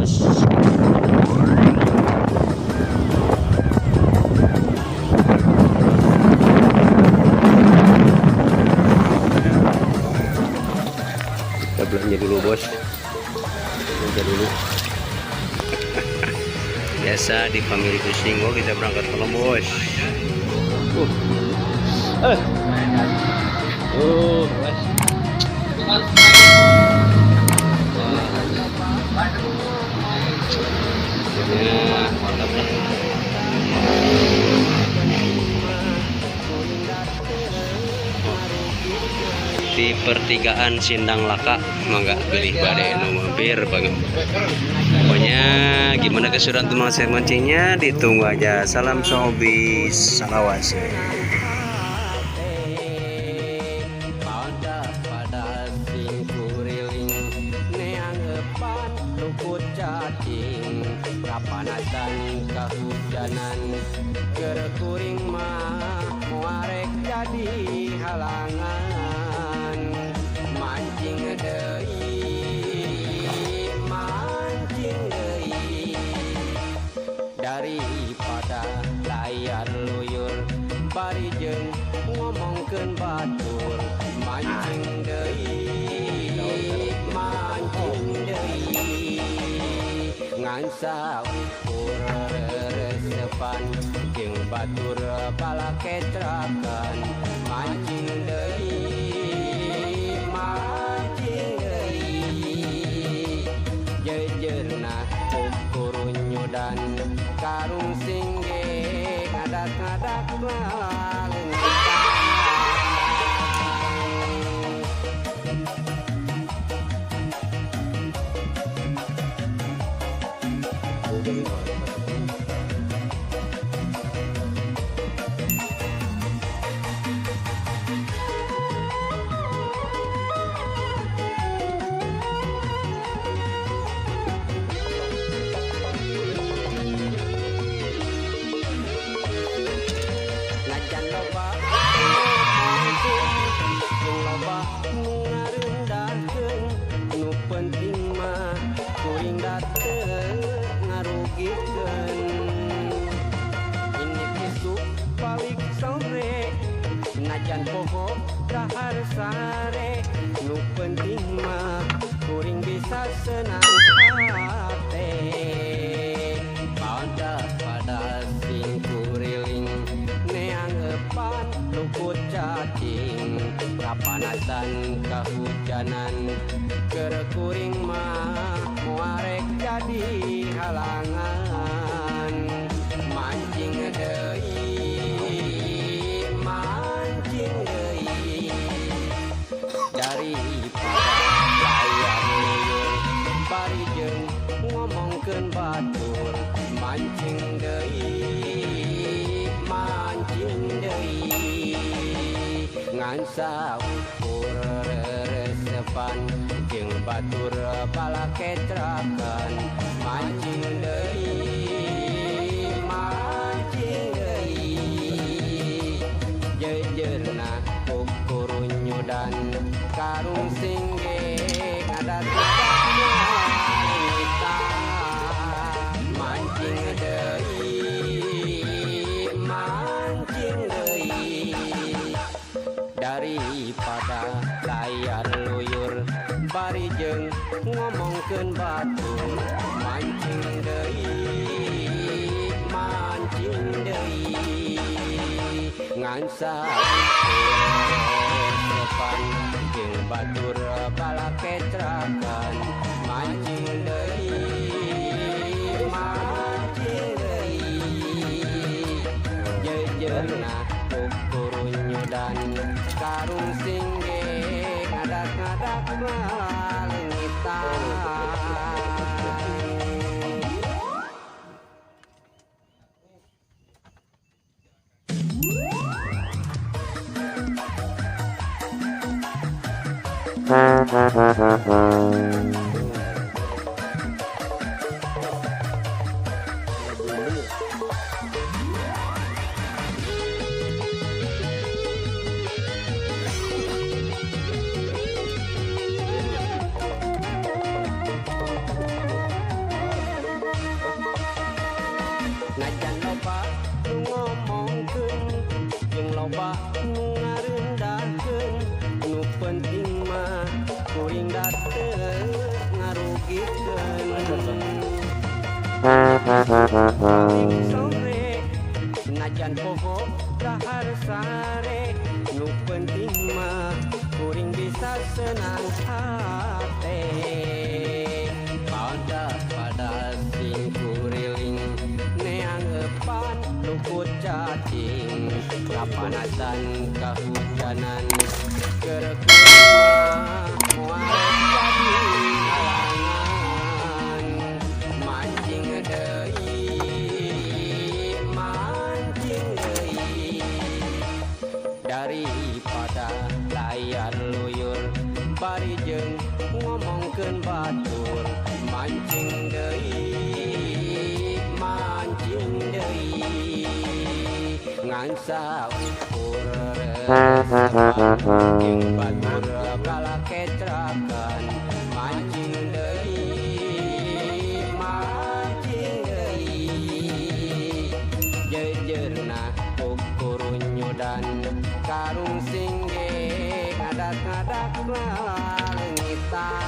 bos. Kita belanja dulu bos, belanja dulu. Biasa di Family Fishing, oh, kita berangkat malam bos. Eh. Bos. Ya, mantap lah. Di pertigaan Sindang Laka, mangga pilih badai nu mampir banget. Pokoknya gimana keseruan teman saya mancingnya ditunggu aja. Salam sobi salawase. Pada sing kuriling neangepan luput cacing kapanasan kahujanan keur kuring mah moarek jadi halangan mancing deui daripada layar luyur bari jeung ngomongkeun batur mancing deui ngan saukur reresepan jeung batur balaketrakan mancing deui jejerna ukur nyudan karung singge ngadak-ngadak lalengkitan. Najan loba jeung loba nu ngarendahkeun nu penting mah kuring da teu ngarugikeun ini isuk balik sore najan poho dahar sare nu penting mah kuring bisa senang hate pada sing kuriling neangepan luput cacing kapanasan kahujanan keur kuring mah moarek jadi halangan mancing deui daripada layar luyur bari jeung ngomongkeun batur mancing deui ngan saukur reresepan jeung batur balaketrakan mancing deui jejerna ukur nyudan karung singge ngadak-ngadak lalengkitan mancing deui daripada layar luyur bari jeung ngomongkeun batur mancing deui ngan saukur reresepan jeung batur balaketrakan mancing deui jejerna ukur nyudan karung singge ngadak-ngadak lalengkitan. loba nu ngarendahkeun nu penting mah kuring da teu ngarugikeun. Sore najan poho dahar sare nu penting mah kuring bisa senang hate. Pada sing kuriling neangepan lukut cacing kapanasan kahujanan keur kuring mah moal jadi halangan. Mancing deui mancing deui daripada layar luyur bari jeung ngomongkeun batur. Mancing deui ngan saukur resepan jeung batur kalakecrakan. Mancing deui jejerna kukurunyudan karung singge ngadak-ngadak lalengitan.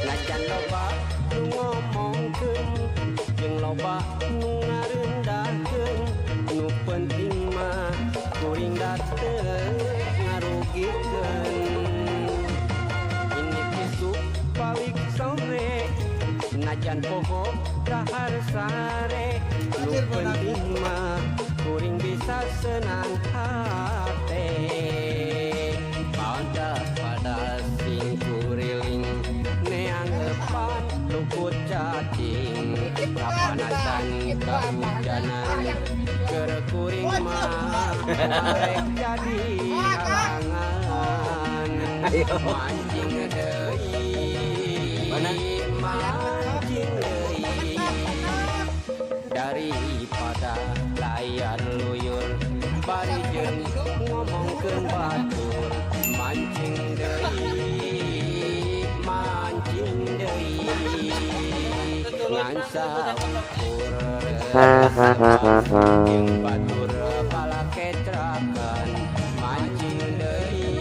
Najan loba nu ngomongkeun jeung loba nu ngarendahkeun nu penting mah kuring da teu ngarugikeun. Ini isuk balik sore najan poho dahar sare nu penting mah kuring bisa senang hate. Pada sing kuriling neangepan lukut cacing kapanasan kahujanan keur kuring mah arek jadi halangan. Mancing deui mancing deui daripada layar luyur bari jeung ngomongkeun batur. Mancing deui ngan saukur resepan jeung batur palakecrakan. Mancing deui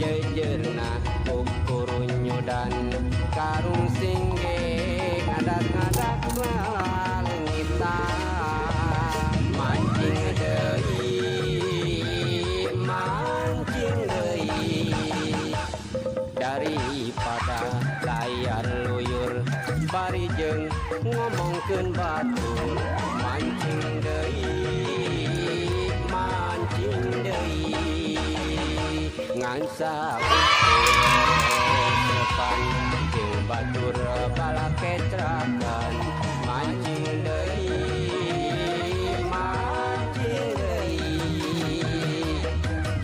jejerna kukurunyudan karung singge ngadak-ngadak lalengitan. Mancing deui mancing deui daripada layar luyur bari jeung ngomongkeun batur. Mancing deui ngan saukur resepan jeung batur palakecrakan. Mancing deui mancing deui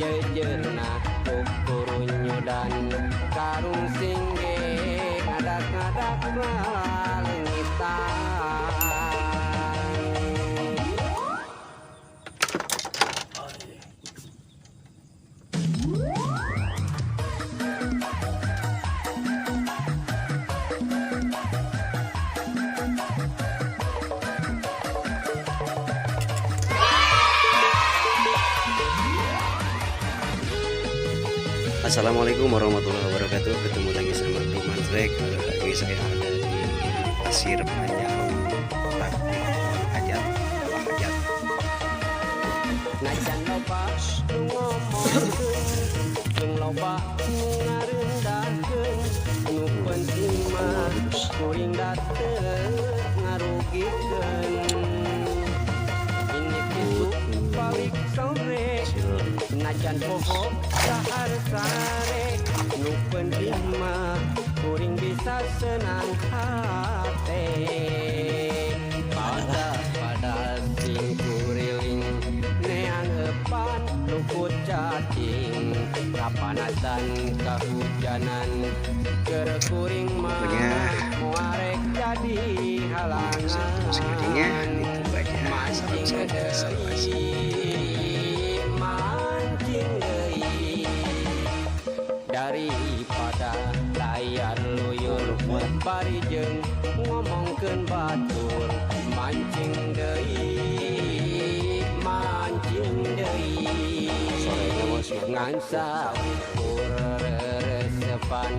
jejerna kukurunyudan karung singge ngadak-ngadak lalengitan. Assalamualaikum warahmatullahi wabarakatuh. Ketemu lagi sama Tuman Trek. Hari ini saya ada di Pasir Panjang, Hajat, Hajat. Najan loba nu ngomongkeun jeung loba nu ngarendahkeun nu penting mah kuring da teu ngarugikeun. Ini isuk balik sore najan poho dahar sare nu penting mah kuring bisa senang hate. Pada sing kuriling Kapanasan kahujanan keur kuring mah Pokoknya moal rek jadi halangan. Mancingnya ditunggu aja. Salam Mancing sehat, salam asik. Deui, mancing deui, daripada layar luyur bari jeung ngomongkeun batur. Mancing deui, mancing deui. Sorenya, bos. Ngan saukur reresepan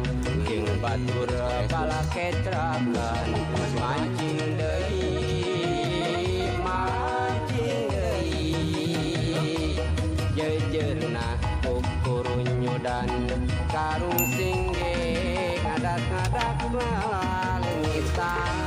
jeung batur balakecrakan. Mancing deui, mancing deui, jejeurna kukurunyudan karung singge ngadak-ngadak laleungitan.